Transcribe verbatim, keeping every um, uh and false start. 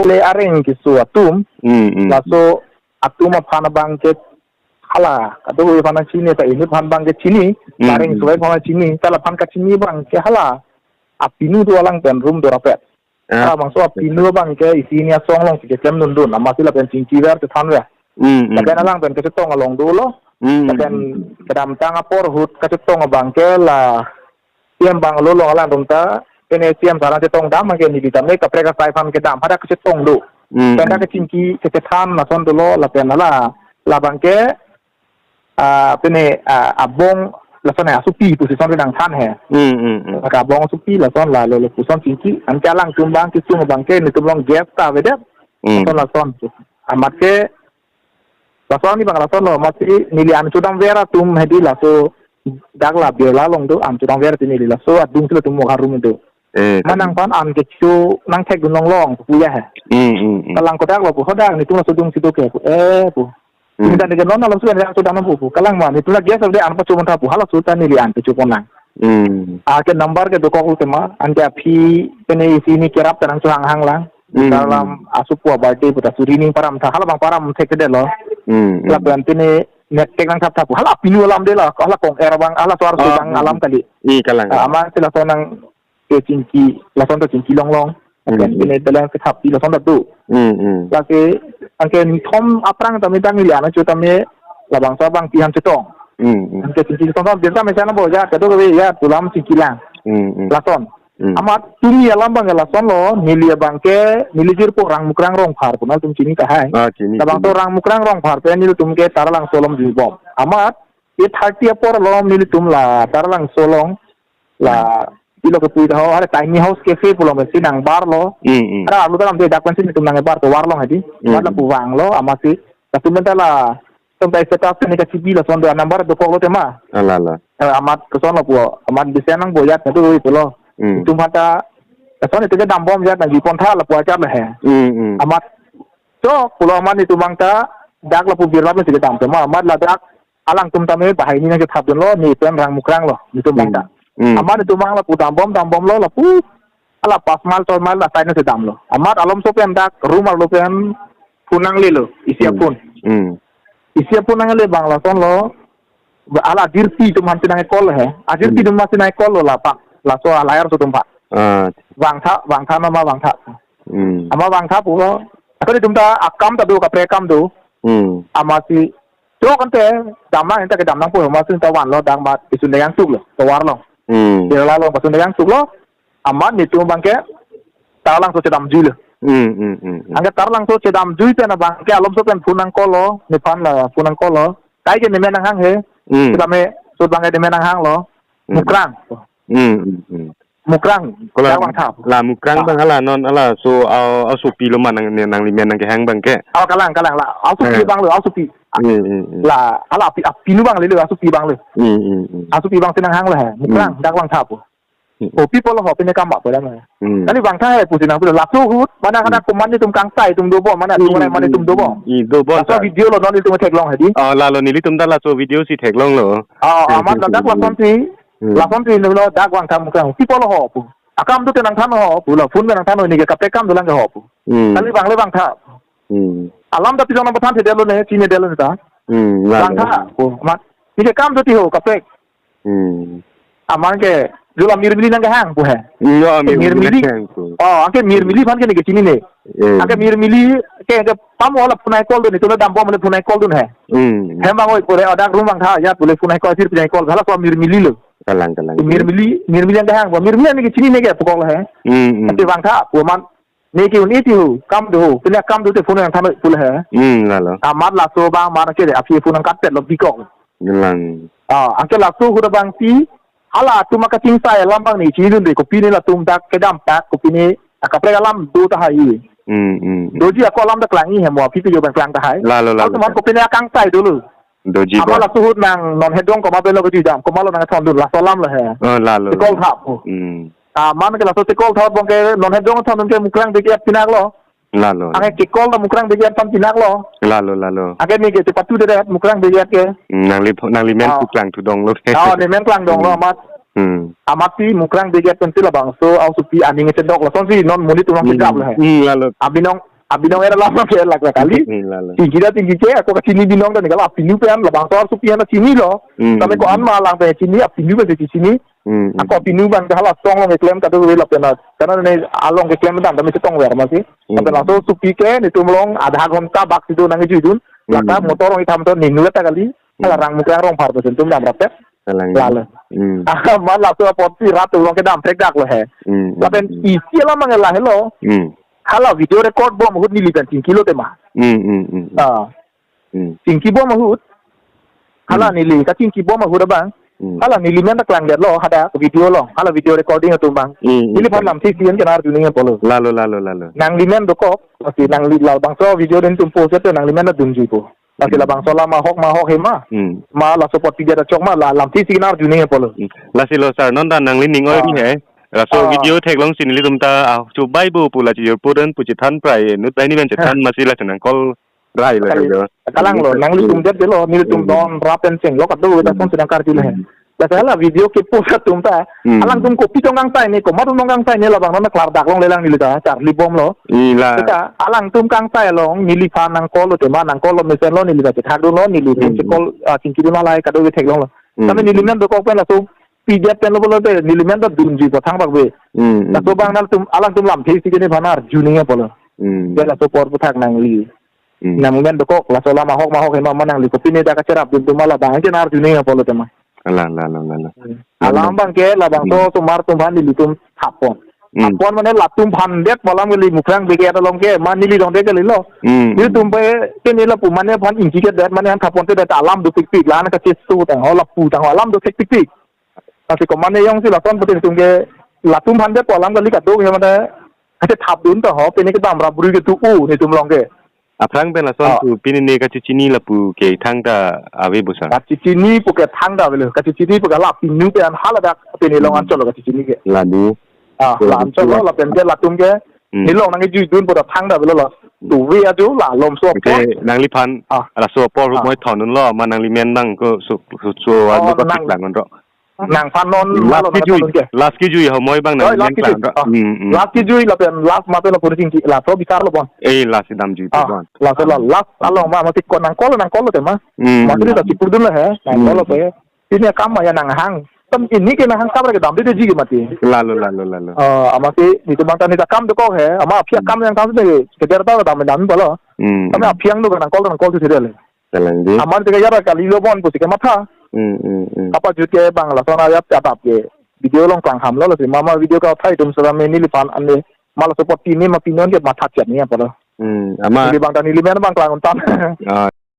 le areng keso atum, Hmm, hmm. laso atum aphan abang ke hala, kadokave aphan chini, ta inut aphan abang ke chini, Hmm, areng hmm. suvai aphan chini, ta laphan kachini abang ke hala, apinu do alang pen room do rapet. Ah. Halabangso apinu abang ke isi hini asong alongsi keklem dundun, amatsi lapen chingki ver chethan ver. Hmm, hmm. Lapen alang pen kachetong along dolo. Hmm, Lapen hmm. kedamtang apor ahut kachetong abang ke la C M bungalow along alangtum ta, pine C M sar chetong dam ke neli tame kaprek asai aphan kedam hadak kachetong do. Hmm, Pen dak hmm. kachingki kachethan lason dolo lapen hala, labang ke, ah, pine, ah, abong lason he, asopi pusi son nangthan he. Hmm, hmm, hmm. Ka abong asopi lason la lo lo puson chingki, anke alangtum abang kesung abang ke netum along gas ta avedet. Hmm. Lason lason. Amat ke lason ni abang lason lo, amatsi neli an chodam ver atum hedi laso dak la Birla along do, an chodam ver ti neli laso adung si latum mo harum do. Eh, Manang aphan an kecho nangthek dun longlong pu ya he. Hmm, hmm, hmm. Kalang kodak lo pu, hodak netum laso adung si do ke pu, eh pu. Hmm. Minta neke non alam sudah yang sudah nampu pu. Kalang ma, netum la gas ave an pacho mantha pu, halaso ta neli an kecho pon nang. Hmm. Ah, ke number ke dokok lo tema, anke aphi, pine isi hini kerap ta nangchohang hang lang. Hmm. Dalam asopo birthday puta suri ning param tha, halabang param thekthedetlo. Hmm, hmm. Lapen pine net kek nangthap thap pu. Hala apinu alam de la, hala kong er abang, hala suar Ah, abang hmm. alam kali. I kalang. Ah, amatsi lason nang kachingki, lason ta chingki longlong. Lapen Hmm. pine balance kethap pi lason ta do. Hmm, hmm. Lasi, anke nithom aphrang tame tang neli an acho tame labangso abang pi aphan chetong. Hmm, hmm. Anke chingki lason ta, dia tame sana bo ya, kadokave ya, pu alam chingki lang. Hmm, hmm. Lason. Hmm. Amat tumi alam abang ke lason lo, neli abang ke, neli jirpo Rang Mukrang Rongphar pu nangtum chini tahai. Ah, chini, Labangso chini. Rang Mukrang Rongphar pen nelitum ke Taralangso along jui bom. Amat eight thirty apor along nelitum la Taralangso along la Hmm. pilo kepui ta ho, hale tiny house cafe pu along pensi nangbarlo. Hmm, hmm. Hara alu dalam de dak pensi netum nangbar tovar along hedi. Hmm. Amat lapu vanglo, amatsi latum pen ta la, tum ta status ni kachibi lason do number dokok lo tema. Ala, ala. Eh, amat kosonlo pu, amat bisa nang boyat na tu oi pulo. Hmm. Netum aphan ta, lason netum kedam bom jat nangji pon tha lapu ajat le he. Hmm, hmm. Amat chok pulo amat netum abang ta, dak lapu Birla pensi kedam tema, amat ladak alangtum tame bahai ni nangkethap dunlo, ne pen Rang Mukrang lo, netum abang ta. Hmm. Hmm. Amat netum abang lapu dam bom, dam bomlo, lapu, hala pas mile, choi mile asai nangsi damlo. Amat alomso pen dak, room arlo pen, phone nanglelo, isi Hmm. aphone. Hmm. Isi aphone nangle abang lason lo, hala adirpi atum aphansi nang-call he. Adirpi Hmm. atum aphansi nang-call lo lapak, laso alayar aso atum aphan. Ah. Vangtha, vangtha nama vangtha. Hmm. Amat vangtha pulo. Ako netum ta akam ta do, kaprek akam do. Hmm. Amatsi chok ante damnang, anta kedam nangpo, amatsi ta vanlo dak amat isun dayang tuk lo, tovar lo. Hmm. Birla lo, pasun dayang tuk lo. Amat netum abang ke Taralangso chedam jui lo. Hmm, hmm, hmm, hmm. Anke Taralangso chedam jui pen abang ke alomso pen phone nang-call lo, nephan la phone nang-call lo. Kaike nemen nanghang he. Hmm. Sudame, sut abang ke nemen nanghang lo. Hmm. Mukrang. Hmm, hmm, hmm. Mukrang, Kolang, dak vangtha. La Mukrang Ah. abang hala non halaso, ah, asopi lo ma nang, ne, nanglimen nangkehang abang ke. Oh, kalang, kalang la. Asopi Eh. abang lo, asopi. Hmm, hmm, hmm. La, hala api, apinu abang lelo, asopi abang lo. Hmm, hmm, hmm. Asopi abangsi nanghang lo he. Mukrang, Hmm. dak vangtha pu. Hmm. Oh, pi apotlo ho, pine kam ba pu dam he. Hmm. Kali vangtha he pusi nang pulo. Laso ahut, mana kada Hmm. komat netum kangsai atum do bom, mana Hmm, atum rai mana hmm, atum do bom. hmm, hmm, do bom Laso ta. video lo non netum theklong hedi. Oh, lalo nelitum ta laso video si theklong lo. Oh, Hmm, amat hmm, ladak hmm, lasonsi. Hmm. Lasonsi nelo dak vangtha Mukrang. Pi apotlo ho pu. Akam dote nangthan ho pu, la phone pen nangthan ho, neke kaprek akam dolang ke ho pu. Hmm. Kali vangle vangtha. Hmm. Alam ta pison nang pathan thedetlo ne, chinidetlo ne ta. Hmm, lalo. Vangtha pu. Amat, neke akam dote ho, kaprek. Hmm. Amat ke, jula Mirmili nangkehang pu he. Hmm, yo, Ke Mirmili Mirmili. nangkehang pu. Oh, anke Mirmili aphan ke neke chinine. Eh. Anke Mirmili ke, ke pamo la phone nang-call dun, netum la dam bom le phone nang-call dun he. Hmm. Hem abang oi pule, oh, dak room vangtha ya pule phone nang-call, sir phone nang-call, halaso Mirmili lo. Kalang, kalang. Mirmili, Mirmili nangkehang pu, Mirmili neke chinine ke pukok lo he. Hmm, hmm. Ante vangtha pu amat, neke un-e ti ho, akam do ho, pine akam dote phone nangthan pulo he. Hmm, lalo. Amat laso abang amat ke aphi phone nangkatpet lo bikok. Kalang. Ah, anke laso ahut abangsi, hala atum akachingsai alam abang ne chinidunde, kopine latum dak kedam tak, kopine akaprek alam do tahai. Hmm, hmm, hmm. Doji ako alam ta klangji he mo, aphi pi jo abang klang tahai. Lalo, lalo. Atum an kopine akangsai dolo. Doji Amat bo. laso ahut nang non hedong komat pen lo kejui dam, komatlo nangthondun, laso alam lo he. Oh, lalo. Chekol thap pu. Hmm. Amat ke laso chekol thap abang ke non hedong thondun ke Mukrang Brigade pinak lo. Lalo. Anke chekol ta Mukrang Brigade aphan pinak lo. Lalo, lalo. Anke neke chepatudedet Mukrang Brigade ke. Hmm, nangli, nanglimen Ah. pu klang thudong lo. Oh, nemen klang dong lo Hmm. amat. Hmm. Amat si Mukrang Brigade pensi labangso asopi aning chedok lasonsi non monit atum nang Hmm. chedap lo he. Hmm, lalo. Abinong abinong era lama ke lak kali. Hmm, lalo. Tingki ta tingki ke, ako kachini binong ta neli ke la pinu pen, labangso arsupi an ta chinilo. Hmm, Tame ko hmm, an ma lang pen chini, apinu pen si chini. Hmm, hmm. Ako pinu abang ke hala song along keklem kadokave lapen na. Karena ne along keklem dan tame chetong ver masi. Hmm. Lapen laso supi ke netum along adha ghonta bak si do nangkejuidun. Hmm. Lata motor along itham to ninu ta kali. Hmm. Hala Rangmukrang Rongphar pen si netum damrap tet. Kalang. Lalo. Hmm. Ah, ma laso apot si rat along kedam thekdak lo he. Hmm, hmm, Lapen hmm. isi alam abang lahelo. Hmm. Hala video record bom ahut neli pen chingkilo tema. Hmm, hmm, hmm, hmm. Ah. Hmm. Chingki bom ahut. Hala Hmm. neli kachingki bom ahut abang. Hmm. Hala neli men ta klangdetlo hadak video along. Hala video recording atum abang. Hmm, hmm, Neliphan hmm. lamthe isi an ke nang-arju nangji apotlo. Lalo, lalo, lalo. Nangli men dokok, lasi nangli labangso video netum post ete nangli men ta dunjuipo. Lasi Hmm. labangso alam ahok ma ahok he ma. Hmm. Ma laso apot pidetdet chok ma la lamthe isi ke nang-arju nangji apotlo. Hmm. Lasi lo sir, non ta nangli ning oi Ah. ri he. Laso Ah. video theklong si nelitum ta, ah, chobaibo pu la chijor pudun pu chethan prai, inut banghini pen chethan Ah. masi la chenang call rai le Kali, video. Kalang lo, Hmm. nanglitum det lo, nelitum Hmm. don rapen chenglo kadokave ta Hmm. phone si nangkarju le he. Hmm. Lasi hala video kepost atum ta, Hmm. alangtum kopi tong kangsai ne, komat tong kangsai ne labang non klardak longle lang neli ta, charli bomlo. Ila. Seta, alangtum kangsai along, neliphan nang call lo tema, nang call lo mesenlo, neli ta chethakdunlo, nelitum Hmm. che call, ah, chingkidun alai kadokave theklonglo. Hmm. Tame neli men dokok pen laso pidet pen lo pulote, neli men ta dunjuipo thangbak ave. Hmm. Laso abang nangtum, alangtum lamthe isi ke nephan nang-arju nangji apotlo. Hmm. Ya laso apor aphuthak nangli. Hmm. Nang men dokok, laso alam ahok ma ahok he ma ma nangli kopine ta kacherapdun atum ma labang ke nang-arju nangji apotlo tema. Ala, ala, ala, ala. Hmm. Alam abang ke labangso Hmm. osomar atum aphan nelitum thappon. Hmm. Thappon mane latum aphan det pu alam kali, Mukrang Brigade along ke ma neli dong det kalilo. Hmm. Nelitum pe ke neli lapu mane aphan ingki ke det mane aphan thappon te det alam dopikpik, la-an kachesu tangho, lapu tangho alam dopikpikpik. Lasi komatne jongsi lason pute netum ke latum aphan det pu alam kali kadokave mane kachethapdun ta ho, pine kedamrap brui ke tu u netum along ke. Aphrang pen lason Ah. pu pine ne kachechini lapu ke thangta ave bo sir. Kachechini pu ke thangta avelo, kachechini pu ke la pinu pen haladak pine along Hmm. Anchal lo kachechini ke. Ladu. Ah, So, la Anchal lo, lapen ke latum ke Hmm. neli along nangkejuidun pu ta thangta avelo lo. Hmm. Tu ve ajo la lomso Oke, apot. nangliphan Ah. laso apor Ah. moi thondunlo, ma nangli men abang ko so, so, so, Oh, ano ko nang- tiklang ro. Nangphan non Last malo kijui, nangphan ke. last kijui ho moi abang Oi, nang last kijui. nang Ah. Hmm, hmm. Last kijui lapen last mate lapu chingki, laso bisar lo bon. Eh, last damjui Ah, bon. last lo, last along ma mati ko nang call, nang call lo tema. Hmm, Mati hmm. ta chipudun lo he, nang Hmm. call lo pe. Pine akam ma ya nanghang. Tam pine ke nanghang kam re kedam de ji ke mati. Lalo, lalo, lalo. Ah, amasi netum abang ta neli ta kam dokok he, ama aphi Hmm. akam nangthan de, keder ta dam dam pulo. Hmm. Tame aphi ang do nang call, nang call tu sede le. Kalang di. Amat ke yara kalilo bon pusi kematha. Hmm, hmm, hmm. Apa jut ke abang lason ayat atap ke. Video along klang ham lo, lasi mama video kethai atum sera me neliphan ane ma laso apot pine ma pinon ke matha chet nangji apotlo. Hmm, ama. Neli abang ta neli men abang klang untan. Ah.